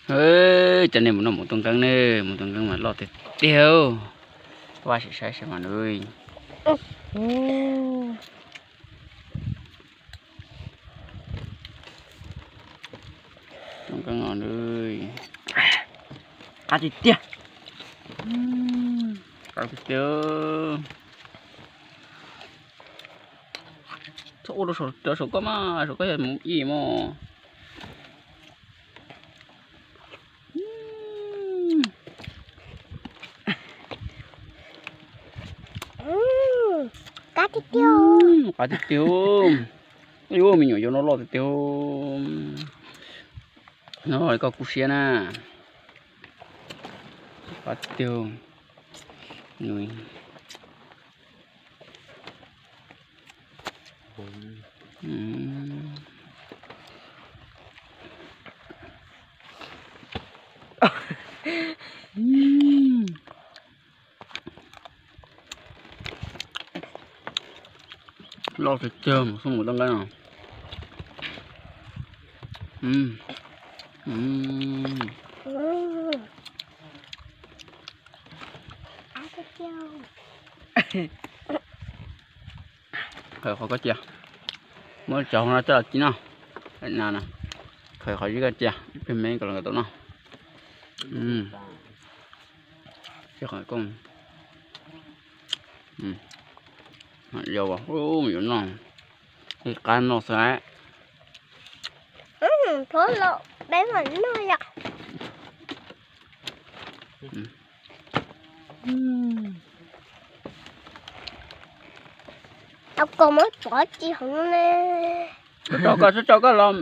Cov nej mus noj mus tooj nkeeb ne, mus tooj nkeeb mas loj tiag tiag. Vaj sim saib saib mas nws. Tooj nkeeb no nws qab tiag tiag. Qab tiag tiag. Txhob ua rau saum koj mas, saum koj yog mus ib mos. Qab tiag tiag. Ua me nyuam yaus no loj tiag tiag. No koj kub siab na. Qab tiag tiag. Loj tiag tiag, mus xub mus tau nqeeb no. Khaws qhov koj cia, muab cov hauv no coj los ci noj. Na, khaws qhov zib koj cia ib pliag me kom los nkawd tau noj. Yau, yuav noj qab noj xwb. Thov los peb mam noj yom. Tau koj muab tsov ci hauv no ne. Tso koj, tso koj los.